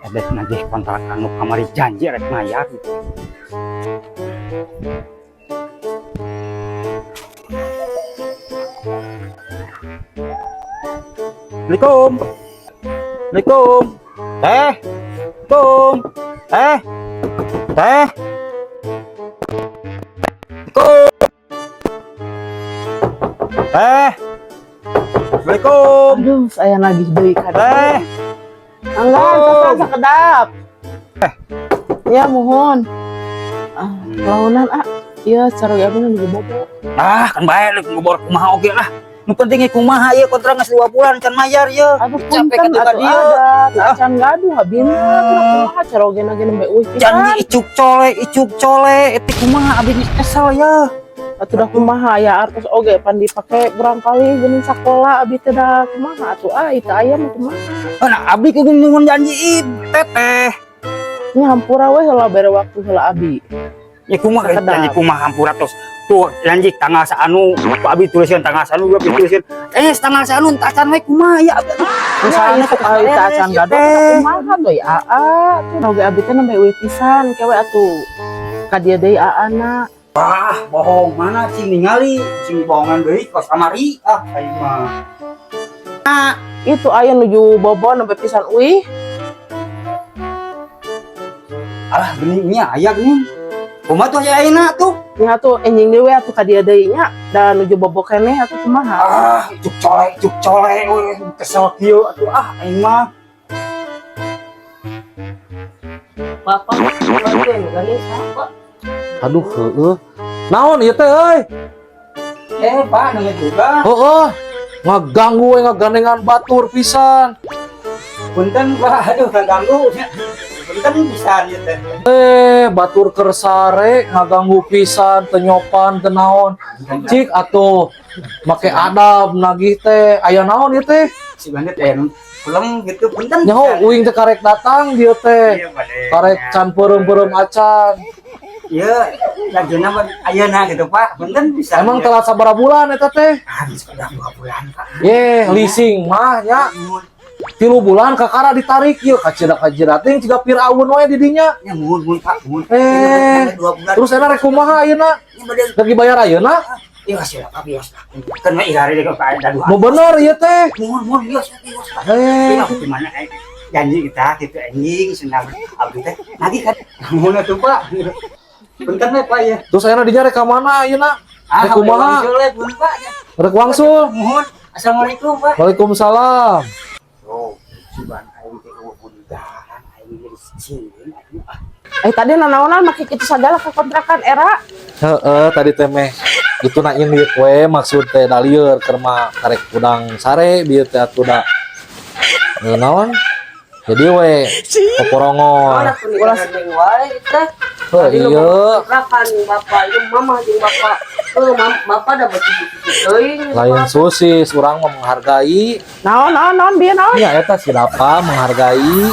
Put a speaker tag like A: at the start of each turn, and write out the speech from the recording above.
A: Edek nagih kontrak anu kamari janji rek mayar gitu. Assalamualaikum. Assalamualaikum. Teh. Assalamualaikum. Teh. Teh. Assalamualaikum. Teh. Assalamualaikum.
B: Aduh, saya nagih deui ka
A: Teh.
B: Anggan,
A: Oh.
B: sasa sakedap. Ya, mohon. Ah, launan ah. Iya, cara abdi nu bobo.
A: Ah, kan bae lek ngobor kumaha oge lah. Nu penting kumaha ieu kontrak geus 2 bulan can mayar ieu.
B: Aduh,
A: Capek
B: punten
A: atuh ka
B: atuh
A: dieu.
B: ada. Acan gaduh habina atuh kumaha carogena ge nembe euy pisan.
A: Janji icuk cole, eta kumaha abdi geus kesel ya.
B: Atuh dah kumaha aya artos oge pan dipake barangkali geuning sakola abi teh da kumaha atuh ah itu aya mah kumaha.
A: Nah, abdi kudu nyuhun janji teteh.
B: Nya hampura we heula bere waktu heula abi.
A: Ya kumaha
B: Sakedap.
A: Janji kumaha hampura tos. Tuh janji tanggal saanu, ku abdi tuliskeun tanggal saanu, abdi tuliskeun. Eh, tanggal saanu acan we kumaha ya abdi.
B: Misalnya kok ah itu acan gaduh atuh kumaha deui aa tuh oge abi teh nembe euy pisan kewe atuh ka dieu deui aana.
A: Wah, bohong mana cing ningali, cing bohongan deui kos kamari ah aing mah.
B: Itu aya nuju bobo nembe pisan uih.
A: Alah geuning nya aya geuning. Kumaha tuh aya ayeuna tuh?
B: Nya atuh enjing deui we atuh ka dieu deui nya da nuju bobo keneh atuh kumaha.
A: Ah, icuk cole we kesel kieu atuh ah aing mah.
C: Bapak, bantuin gandeng siapa?
D: Aduh, heeh. Naon ieu teh euy?
A: Eh, Pak, nanya juga.
D: Heeh. Ngaganggu we ngagandengan batur pisan.
A: Punten, Pak. Aduh, kaganggu. Punten pisan ieu teh.
D: Eh, batur keur sare ngaganggu pisan, teu nyopan teu naon. Cik atuh make adab nagih teh. Aya naon ieu teh?
A: Si bandit eh pulang gitu punten.
D: Nyaho uing teh karek datang dieu teh.
A: Iya, Pak.
D: Karek can peureum-peureum acan.
A: Iya, lagina mah ayeuna gitu, Pak. Punten bisa.
D: Emang telat sabaraha bulan eta teh?
A: Ah, sudah 2 bulan, Pak.
D: Ye, leasing mah nya. 3 bulan kakara ditarik ieu kacida-kacida teh ciga Firaun we di dinya.
A: Ya muhun muhun Pak, muhun.
D: Eh,
A: 2 bulan.
D: Terus enak rek kumaha ayeuna?
A: Ini bade
D: Lagi bayar ayeuna?
A: Iya, sih, Pak, bios. Kan mah irare deui Pak, ada dua.
D: Nu bener ieu teh.
A: Muhun muhun bios, bios, Pak.
D: Eh,
A: Iya, gimana janji kita gitu anjing senang abdi teh nagih kan muhun atuh Pak. Punten we Pak ya.
D: Terus ayeuna dinya rek ka mana ayeuna?
A: Ah,
D: Rek kumaha?
A: wangsul we, punten Pak.
D: Rek wangsul.
A: Muhun. Assalamualaikum Pak.
D: Waalaikumsalam.
A: Oh, sugan aing teh eueuh bundaran aing jadi sieun aing ah.
B: Eh tadi nanaonan make kitu sagala ka kontrakan era.
D: Heeh, tadi teh meh itu na indit we maksud teh da lieur keur mah karek udang sare bieu teh atuh da. Heuh naon? Jadi we poporongon.
C: Ulah gandeng wae teh.
D: Heuh
C: Tadi lu
D: iya.
C: kontrakan bapak itu mama jeung bapak. Heuh, bapak da beuki teuing.
D: Lain susis urang mah menghargai.
B: Naon naon naon bieu naon?
D: Ya eta si Dapa menghargai.